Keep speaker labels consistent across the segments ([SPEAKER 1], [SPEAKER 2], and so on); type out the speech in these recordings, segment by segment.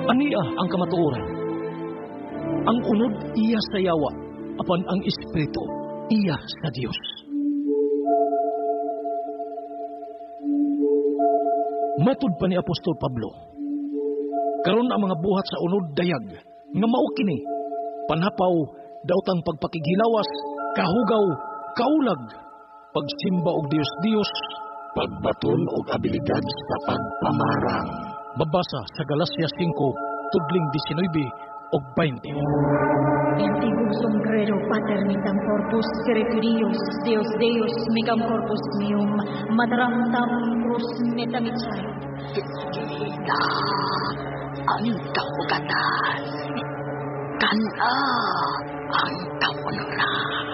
[SPEAKER 1] Ania ang kamatuoran. Ang unod iya sa yawa, apan ang espiritu iya sa Dios. Matud pa ni Apostol Pablo, karon ang mga buhat sa unod dayag nga mao kini panhapaw, daotang pagpakighilawas, kahugaw, kaulag, pagsimba og Dios-Dios,
[SPEAKER 2] pagbaton og abilidad sa pagpamarang.
[SPEAKER 1] Mabasa sa Galacia 5, tudling 19 og 20.
[SPEAKER 3] Antigum sombrero pater mitam corpus spiritu Dios, Deus Deus micam corpus meum, mataram tam cruz metamicai.
[SPEAKER 4] Kita ang kaugatan. Kana ang kaunuran.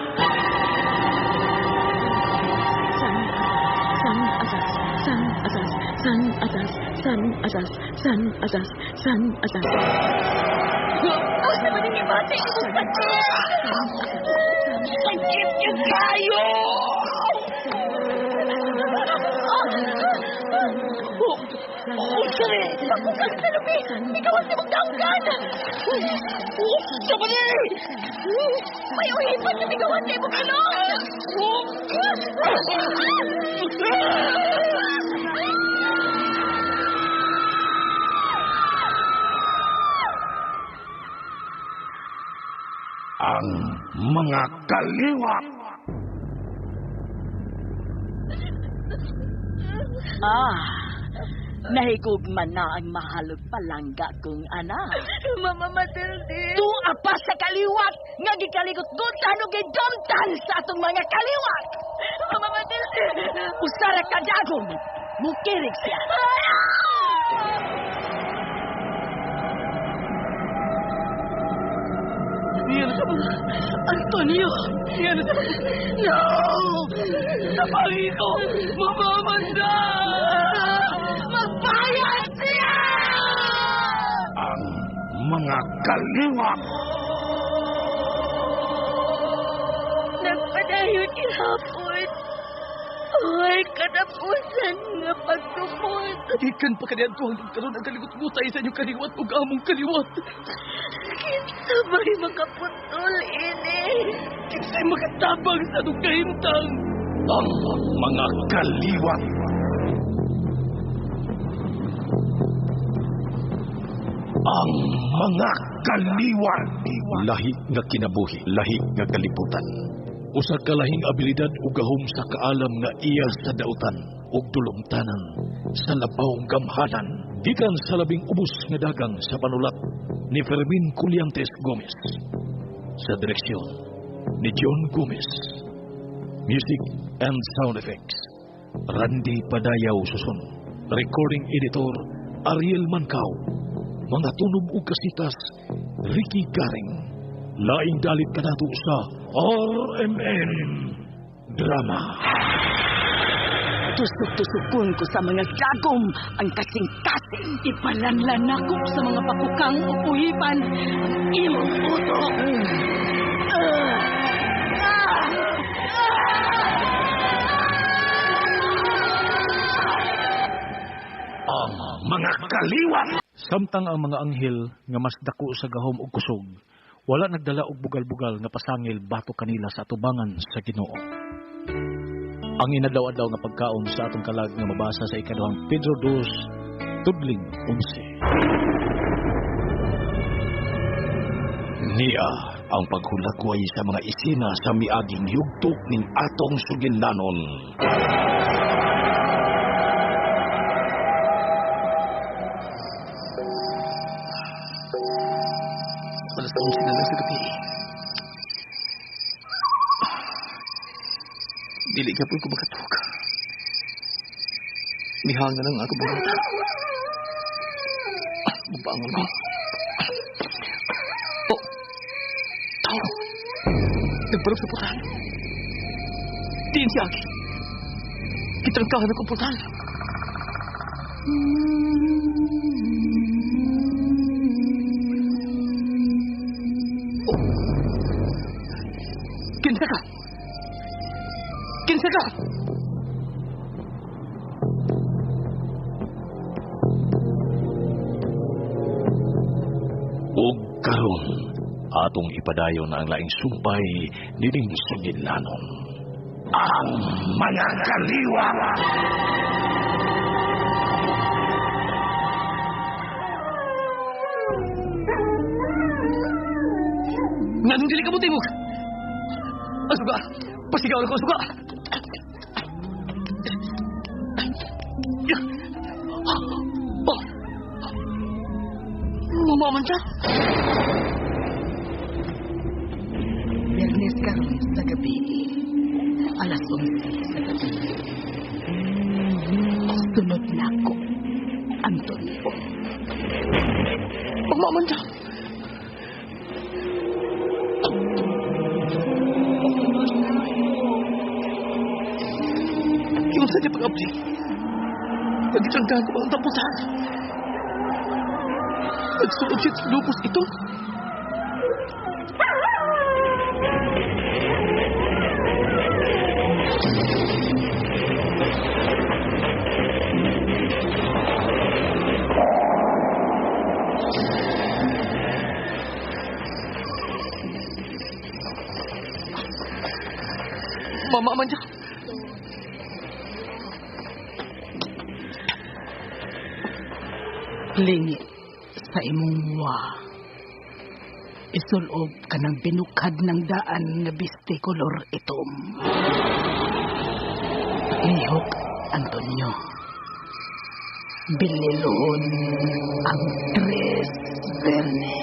[SPEAKER 3] San, san asas, san asas, san asas, san asas, san asas, san asas. Asa man ang ibati imong sakit?
[SPEAKER 4] Sakit niyo kayo! Unsa ni?
[SPEAKER 3] Pakukas na lubi! Ikaw ang imong danggan!
[SPEAKER 4] Unsa ba ni?
[SPEAKER 3] May uhipan na bigawan sa imong ilong!
[SPEAKER 2] Ang mga kaliwat.
[SPEAKER 4] Ah, nahigugma na ang mahalog palangga kong anak.
[SPEAKER 3] Mama Matilde!
[SPEAKER 4] Tuwa pa sa kaliwat nga gikaligot-gutan o gidumtan sa atong mga kaliwat.
[SPEAKER 3] Mama Matilde!
[SPEAKER 4] Usara ka dagom, mukirig siya.
[SPEAKER 3] Antonio!
[SPEAKER 4] No! Tapangin ko! Mamamanda! Magbayad siya!
[SPEAKER 2] Ang mga kaliwat.
[SPEAKER 3] Nagpadayon gihapon. Ay, katapusan nga pagtupod.
[SPEAKER 1] Gikan pa kaniadto hangtod karon ang kaligot-gutay sa inyong kaliwat ug among kaliwat.
[SPEAKER 3] Kinsa ba'y makaputol ini?
[SPEAKER 1] Kinsay makatabang sa atong kahimtang?
[SPEAKER 2] Ang mga kaliwat. Ang mga kaliwat.
[SPEAKER 1] Lahi nga kinabuhi, lahi nga kalibutan. Usa ka lahing abilidad ug gahom sa kaalam nga iya sa dautan ug dulumtanan sa labaw gamhanan. Gikan sa labing ubos nga dagang sa panulat ni Fermin Culiantes Gomez. Sa direksyon ni John Gomez. Music and sound effects, Randy Padayaw Susun. Recording editor, Ariel Mancao. Mga tunog ug kasitas, Ricky Garing. Laing dalit kanato sa RMN Drama.
[SPEAKER 4] Tusok-tusokon ko sa mga dagom ang kasing-kasing.
[SPEAKER 3] Ipalanlan nako sa mga pakukang o puhipan ang imong utok.
[SPEAKER 2] Ang mga kaliwat.
[SPEAKER 1] Samtang ang mga anghel nga mas dako sa gahom ug kusog, wala nagdala og bugal-bugal nga pasangil batok kanila sa atubangan sa Ginoo. Ang inadlaw-adlaw nga pagkaon sa atong kalag nga mabasa sa ikaduhang Pedro 2, tudling 11.
[SPEAKER 2] Niya ang paghulakway sa mga isina sa miaging yugto ning atong suginlanon.
[SPEAKER 5] Alas 11 na lang sa gabi. Dili ka po ko makatug. Mihanga lang ako buhat. Mabangon ko. Oh! Tao! Nagbarog sa portal. Diin si Aki. Kitrangkahan ako portal. Oh. Kinsa ka? Kinsa ka?
[SPEAKER 1] Karon, atong ipadayon ang laing sumpay nining sugilanon. Ang mga kaliwat!
[SPEAKER 5] Nganong dili ka mo timog? Ang suga! Pasigaw ko ang suga! Oh. Mama man siya!
[SPEAKER 4] Biyernes karon sa gabi. Alas 11 sa gabi. Sunod na ako, Antonio.
[SPEAKER 5] Mama man siya! Yung sa di pag-abli. Nagitsanggahan ko ang tapusan. Nagsulod siya sa lupos ito. Mama man siya.
[SPEAKER 4] Lingi sa imong wa. Isulob ka ng binukad ng daan nga biste kolor itom. Lihok, Antonio. Bililon ang Tres Bernes.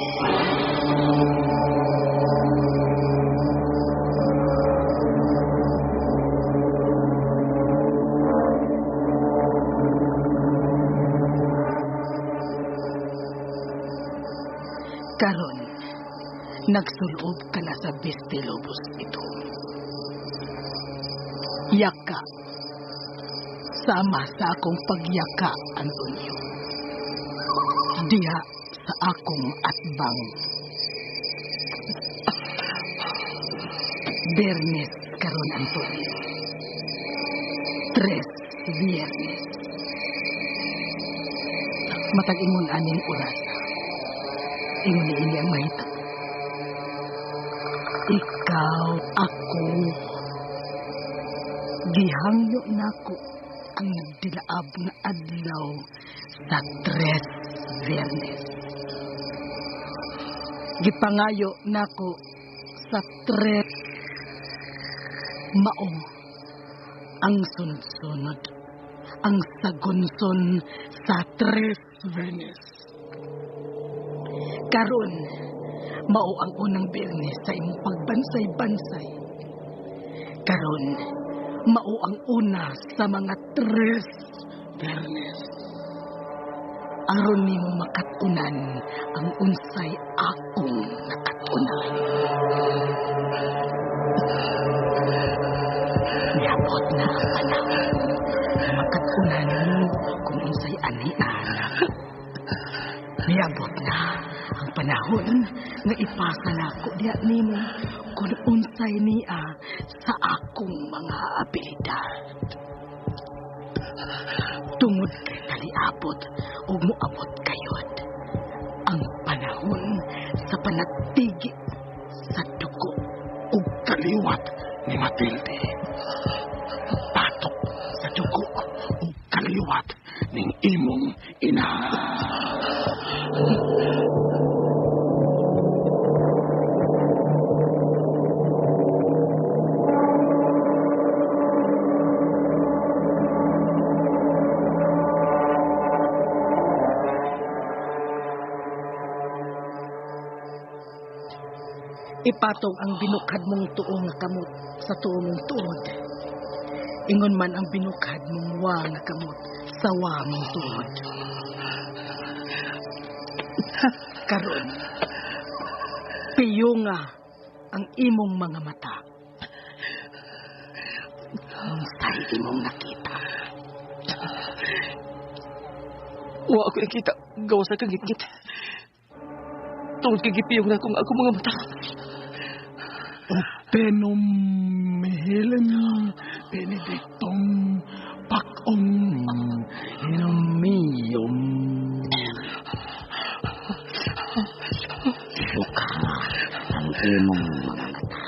[SPEAKER 4] Karon, nagsulob ka na sa Biste Lobos ito. Yaka. Sama sa akong pagyaka, Antonio. Diha sa akong atbang. Biyernes karon, Antonio. Tres Biyernes. Matag ingon aning oras. Ingon ni ini ang mahitabo. Ikaw, ako. Gihangyo nako ang nagdilaab nga adlaw sa Tres Biyernes. Gipangayo nako sa Tres mao ang sunod-sunod, ang sagunson sa Tres Biyernes. Karon, mao ang unang biyernes sa imong pagbansay-bansay. Karon, mao ang una sa mga Tres Biyernes. Aron nimo makatunan ang unsay akong nakatunan. Niabot na ang panahon na makatunan mo kung unsay ani-ana. Niabot na ang panahon nga ipasa nako diha nimo kung unsay niya sa akong mga abilidad. Tungod kay naliabot ug moabot kayod ang panahon sa panagtigi sa dugo
[SPEAKER 2] ug kaliwat ni Matilde. Patok sa dugo ug kaliwat ning imong ina.
[SPEAKER 4] Ipatong ang binukhad mong tuo nga kamot sa tuo mong tuod. Ingon man ang binukhad mong wa nga kamot sa wa mong tuod. Karon, piyunga ang imong mga mata. Unsay imong nakita?
[SPEAKER 5] Wa ako nakita, gawas sa kagitgit. Tungod kay gipiyong na akong akong mga mata.
[SPEAKER 2] Openum mihilem benedictum pacum inomium.
[SPEAKER 6] imong mga mata.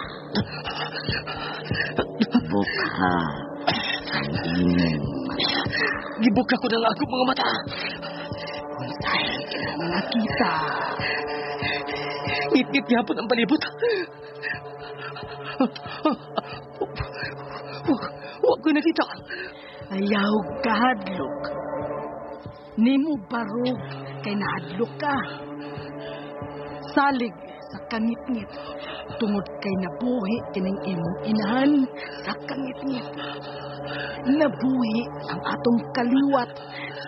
[SPEAKER 6] Bukha ang imong mga mata.
[SPEAKER 5] Gibuka ko na lang akong mga mata.
[SPEAKER 4] Unsay ka nakita?
[SPEAKER 5] Ngit-ngit gyapon ang palibot. Wa ko nakita.
[SPEAKER 4] Ayaw kahadlok. Nimo barog kay nahadlok ka. Salig sa kangitngit tungod kay nabuhi kining imong inahan sa kangitngit. Nabuhi ang atong kaliwat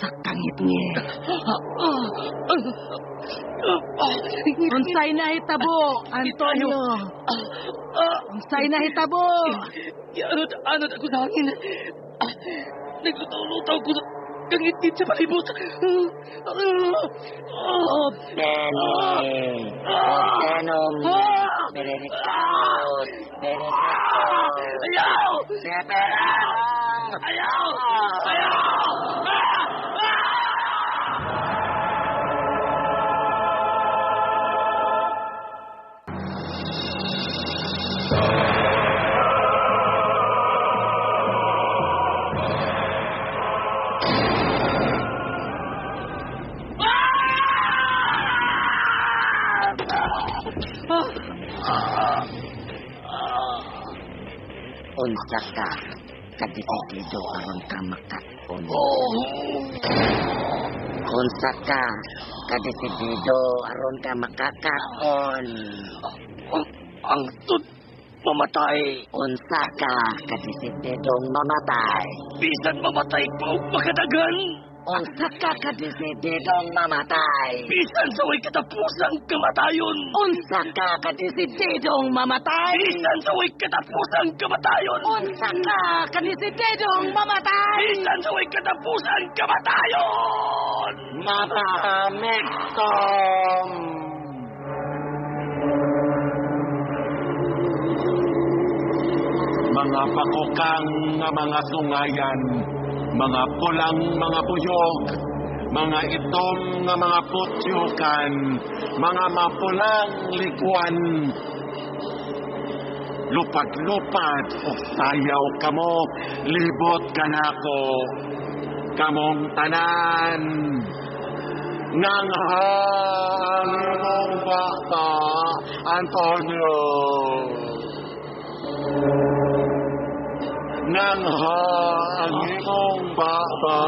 [SPEAKER 4] sa kangitngit. Unsay nahitabo, Antonio? Unsay nahitabo?
[SPEAKER 5] Anod ako sa hangin. Naglutaw-lutaw ko sa kangitngit sa palibot.
[SPEAKER 6] Bene! Otenum! Benedictus! Benedictus!
[SPEAKER 5] Ayaw!
[SPEAKER 6] Seperang!
[SPEAKER 5] Ayaw! Ayaw!
[SPEAKER 6] Unsa ka kadesidido aron ka makaon. Unsa ka kadesidido aron ka makakaon.
[SPEAKER 5] Ang tud mamatay.
[SPEAKER 6] Unsa ka kadesididong mamatay.
[SPEAKER 5] Bisan mamatay pa og makadagan.
[SPEAKER 6] Unsa ka kadesididong mamatay.
[SPEAKER 5] Bisan sa way katapusang kamatayon.
[SPEAKER 6] Unsa ka kadesididong mamatay.
[SPEAKER 5] Bisan sa way katapusang kamatayon.
[SPEAKER 6] Unsa ka kadesididong mamatay.
[SPEAKER 5] Bisan sa way katapusang kamatayon.
[SPEAKER 6] Maramektom.
[SPEAKER 7] Mga pakukang nga mga sungayan, mga pulang mga buyog, mga itom nga mga putyukan, mga mapulang likuan. Lupad-lupad o sayaw kamo, libot kanako, kamong tanan. Nanghang mong bata, Antonio. Nangha ang imong baba.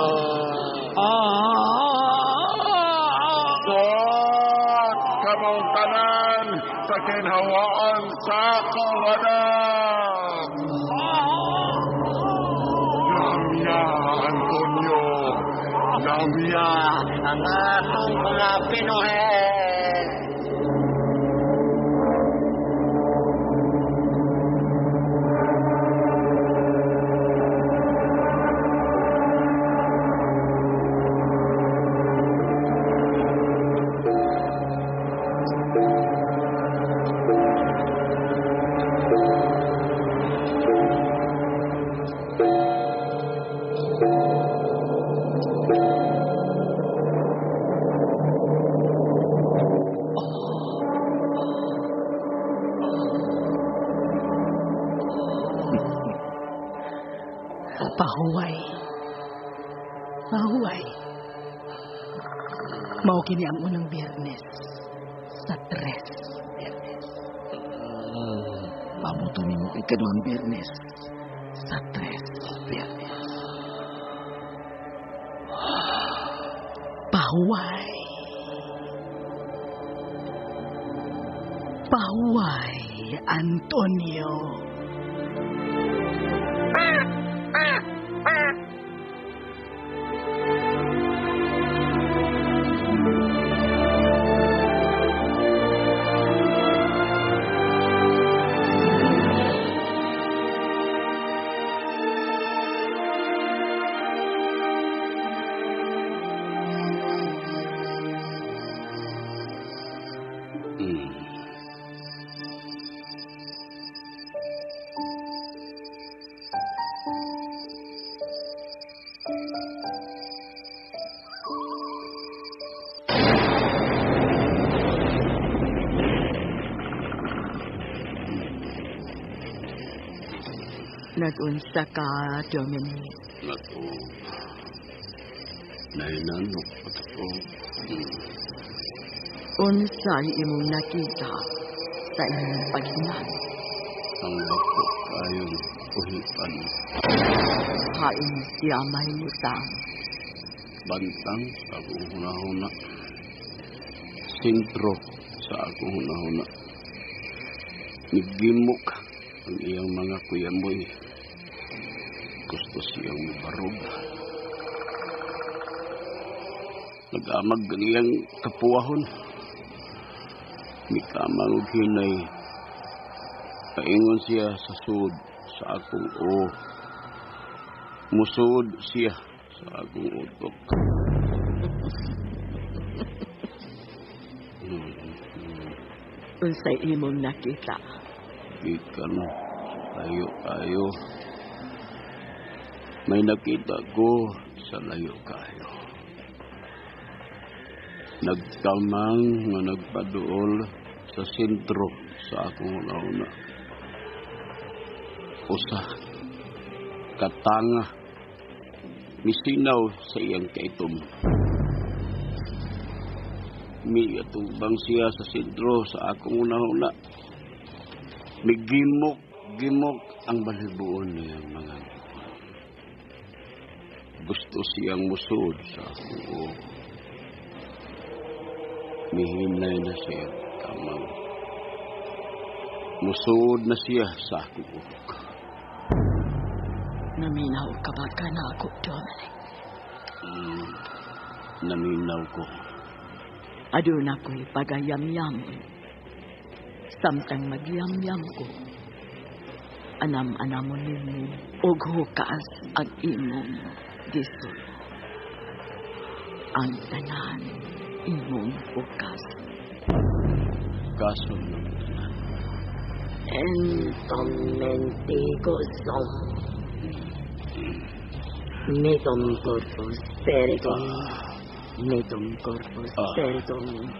[SPEAKER 7] Sot kamong tanan sa kinhawaan sa kawanan. Namya, Antonio. Namya
[SPEAKER 6] ang atong mga pinuhe.
[SPEAKER 4] Pahuway. Pahuway. Mao kini ang unang Biyernes sa 3 Biyernes. Mabuto nimo ikaduhang Biyernes sa 3 Biyernes. Pahuway. Pahuway, Antonio.
[SPEAKER 3] Nag-unsa ka, Dominic?
[SPEAKER 8] Nato. Nahinanok pa ko.
[SPEAKER 3] Unsay imong nakita sa imong paghinan?
[SPEAKER 8] Ang dako kayong uhipan.
[SPEAKER 3] Hain siya mahimutang.
[SPEAKER 8] Bantang sa akong hunahuna. Sentro sa akong hunahuna. Nigimok ang iyang mga kuyamoy. Gusto siyang mubarog. Nag-amag ang iyang kapuwahon. Mikamang og hinay. Paingon siya sa sud sa akong o. Musud siya sa akong utok.
[SPEAKER 3] Unsay imong nakita?
[SPEAKER 8] Gikan layo kayo. May nakita ko sa layo kayo. Nagkamang nga nagpaduol sa sentro sa akong una-una. Usa katanga misinaw sa iyang kaitom. Miatubang siya sa sentro sa akong una-una. Migimok-gimok ang balibuon niyang mga ngipon. Gusto siyang musod sa akong uo. Mihinay na siya kamang. Musod na siya sa akong utok.
[SPEAKER 3] Naminaw ka ba ka na ako, Dominic?
[SPEAKER 8] Naminaw ko.
[SPEAKER 3] Aduna ko'y pagayam-yamon. Samtang magyam-yam ko, anam-anamon nimo og hukas ang imong gisulo. Ang tanan imong hukas.
[SPEAKER 8] Kaso ng tanan.
[SPEAKER 6] Entomentigo som. Metum corpus pericum. Metum corpus pericum.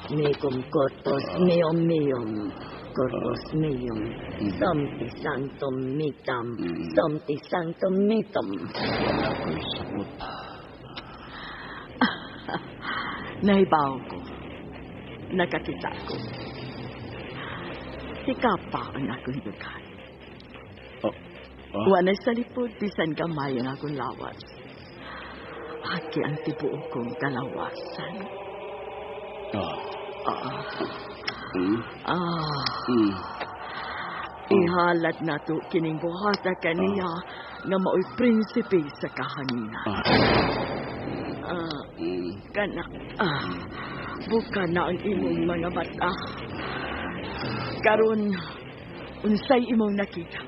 [SPEAKER 6] Mecum corpus meum meum. Corpus meum. Somti sanctum mitam. Somti sanctum mitum.
[SPEAKER 8] Wala ko'y sabot.
[SPEAKER 3] Nahibaw ko. Nakakita ko. Sikapa ang akong dukan. Wala sa lipod, bisan gamay ang akong lawas. Haki ang tibuok kong kalawasan. Ihalat na to kining buhata kaniya nga maoy prinsipe sa kahanginan. Kana, buka na ang imong mga mata. Karon, unsay imong nakita?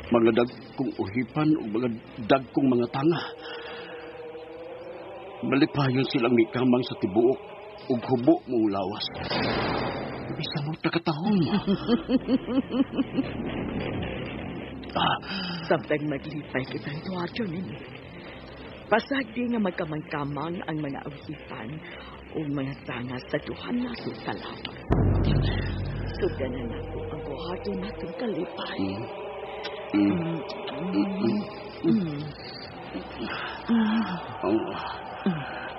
[SPEAKER 8] Mga dagkong uhipan o mga dagkong mga tanga. Malipayon silang mikamang sa tibuok ug hubo mong lawas. Bisa mo takatahong.
[SPEAKER 3] Samtang maglipay kitang duha, ninyo. Pasag di nga magkamang-kamang ang mga uhipan o mga tanga sa duha nato kalaban. Sugdan na nato ang buhaton natong kalipay.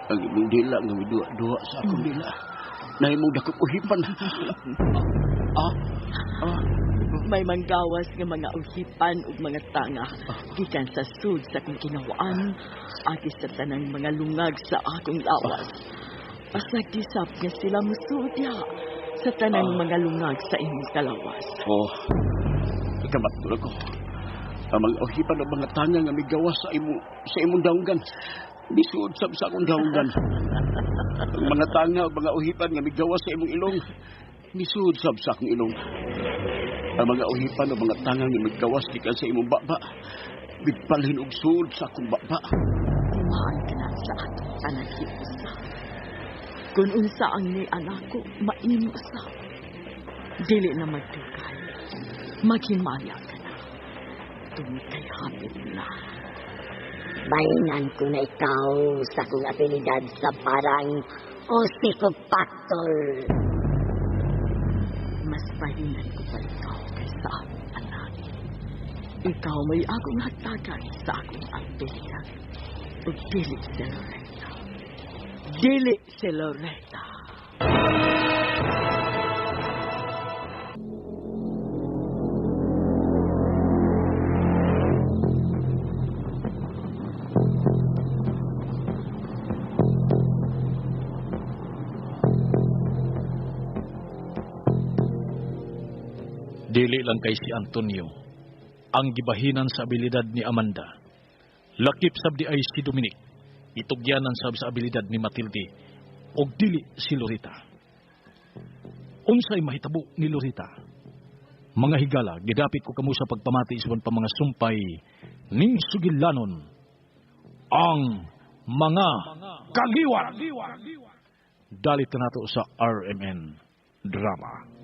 [SPEAKER 8] Ang imong dila nga miduha-duha sa akong dila. Na imong dakong uhipan.
[SPEAKER 3] May manggawas nga mga uhipan ug mga tanga gikan sa sud sa akong kinawaan, agi sa tanang mga lungag sa akong lawas. Pasag gisap nga sila musudya sa tanang mga lungag sa imong kalawas.
[SPEAKER 8] Oh, ikamatulog ko. Ang mga uhipan o mga tanga nga migawas sa imong daunggan. Misuod sab sa akong daunggan. Ang mga tanga o mga uhipan nga migawas sa imong ilong, misuod sab sa akong ilong. Ang mga uhipan o mga tanga nga migawas gikan sa imong baba, migbalhin og suod sa akong baba.
[SPEAKER 3] Timaan ka na sa atong panaghiusa. Kung unsa ang ni anak ko, maimo sa. Dili na magdugay. Maghimaya ka na. Tungod kay hapit na.
[SPEAKER 6] Bahinan ko na ikaw sa akong abilidad sa parang osikopactol.
[SPEAKER 3] Mas bahinan ko pa ikaw kaysa akong anak. Ikaw may akong hatagan sa akong abilidad. Ug dili si Loretta. Dili si Loretta.
[SPEAKER 1] Dili lang kay si Antonio ang gibahinan sa abilidad ni Amanda. Lakip sab di ay si Dominic, itugyanan sab sa abilidad ni Matilde og dili si Lorita. Unsay mahitabo ni Lorita? Mga higala, gidapit ko kamo sa pagpamati sa pa mga sumpay ning sugilanon ang mga kaliwat. Dalit na nato sa RMN Drama.